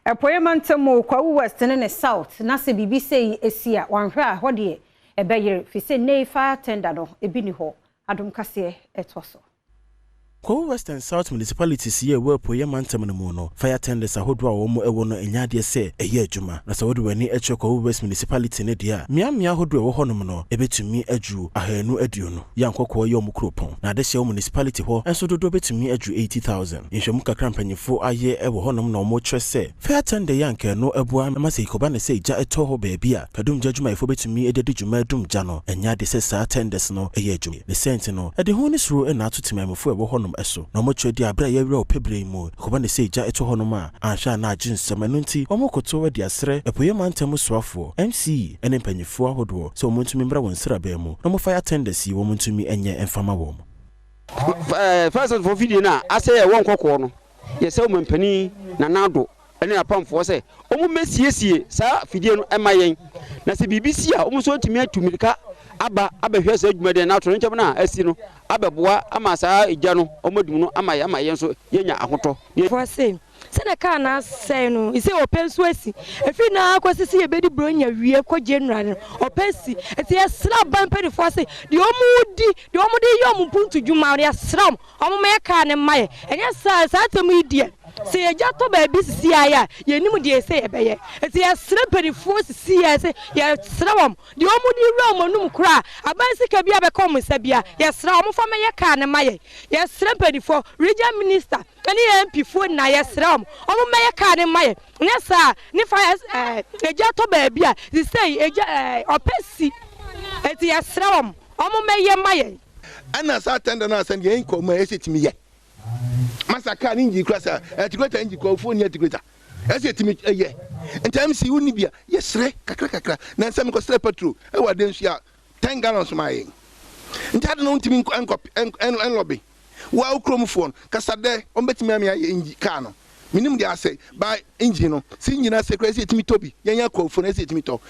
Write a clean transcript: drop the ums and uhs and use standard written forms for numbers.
Apueeɛ mantam mu, Kwahu West ne ne South, na sɛ biribi sei si a, wanhwɛ a hɔ deɛ ɛbɛyere, firi sɛ nnɛ yi fire tender no, ebi nni hɔ. Adom Kaseɛ ɛtoa so. Kwahu West and South Municipalities yi a ɛwɔ Apueeɛ mantam no mu no, fire tenders ahodoɔ a wɔn wɔ no nyɛ adeɛ sɛ ɛyɛ adwuma. Na sɛ wode w'ani kyerɛ Kwahu West Municipality no deɛ a, mmeammea ahodoɔ a ɛwɔ hɔnom no, ɛbɛtumi aduru 220. Yɛ ankɔkɔɔ yɛ wɔn kuropɔn. Na adehyeɛ wɔ municipality hɔ nso dodoɔ bɛtumi aduru 80,000. Nhwɛmu kakra mpanyinfoɔ ayɛ wɔ hɔnom na wɔkyerɛ sɛ fire tender yi anka ɛno ɛboa ma sɛ ikɔba ne sɛ gya ɛtɔ hɔ baabi a, kadumgya adwumayɛfoɔ bɛtumi de adi dwuma adum gya no. Ɛnyɛ ade sɛ saa tenders no yɛ adwuma. Ne sɛ no, ɛde ho ne suro na ato temamufoɔ a ɛwɔ hɔnom so. Na wɔkyerɛ di abere a yɛwerɛ wɔ pɛbrɛ yi mu, kɔba ne sɛ gya ɛtɔ hɔnom a, anhwɛ a na agye nsɛm. Ɛno nti, wɔn de asrɛ Apueeɛ mantam soafoɔ, MCE, ne mpanyinfoɔ ahodoɔ sɛ wɔn ntumi mmra wɔn nsraban mu na wɔn fire tenders yi wɔn ntumi nyɛ mfama wɔn. Fire service foɔ fidie no a asɛe a ɛwɔ Nkɔkɔɔ no, yɛsrɛ ɔmampanin Nana Addo ne n'apamfoɔ sɛ wɔmmɛsiesie saa fidie no mma yɛn, na sɛ biribi si a, wɔn nso atumi atu mmirika aba abɛhwɛ saa dwumadie no atoyerɛnkyɛm no a asi no abɛboa ama saa egya no wɔadum no ama yɛn ama yɛn nso yɛanya ahotɔ. Foɔ se, sɛdeɛ kaa no asɛe no, sɛ ɔpɛ nso asi. Ɛfiri no ara kɔsi sɛ yɛbɛdi Buronya wie kɔ January no, ɔpɛ si. Nti yɛsrɛ aban mpanimfoɔ sɛ, deɛ wɔdi, deɛ wɔde yɛ wɔn mpuntu dwuma no, yɛsrɛ wɔn, wɔmmɛyɛ kaa no mma yɛn. Ɛnyɛ saa, saa asɛm yi deɛ, sɛ yɛgya tɔ baabi sisi ara a, yɛnnim deɛ ɛsɛ yɛbɛyɛ. Nti yɛsrɛ mpanimfoɔ sisi ara sɛ, yɛsrɛ wɔn, deɛ wɔde wura wɔn anum koraa, aban sika bi a bɛka wɔn nsa biara, yɛsrɛ wɔn, wɔmfa mmɛyɛ kaa no mma yɛn. Yɛsrɛ mpanimfoɔ, region minister ne yɛn MP foɔ nyinaa, yɛsrɛ wɔn, wɔmmɛyɛ kaa no mma yɛn. Nyɛ saa ne fa ɛɛ egya tɔ baabi a, sisei egya ɛɛ ɔpɛ si. Nti yɛsrɛ wɔn, wɔmmɛyɛ mma yɛn. Ɛna saa tender no asɛm deɛ yɛn kɔ mu a ɛsɛ tumi yɛ masa car ne engine kura sɛ articulator engine kura ofuo ni articulator ɛsɛ tumi yɛ. Nti MC wo ni bia, yɛsrɛ kakra kakra na nsɛm nkɔsrɛ petrol ɛwɔ Adensua 10 gallons ma yɛn. Nti ade no ntumi nkɔ ɛnlɔbe wo a wo kuromfoɔ no kasa dɛ ɔmbɛtumi ame ayɛ engine car no. Menim deɛ asɛ ba engine no sɛ engine asɛ kora, ɛsɛ yɛtumi tɔ bi. Yɛnyɛ akɔfoɔ no, ɛsɛ yɛtumi tɔ.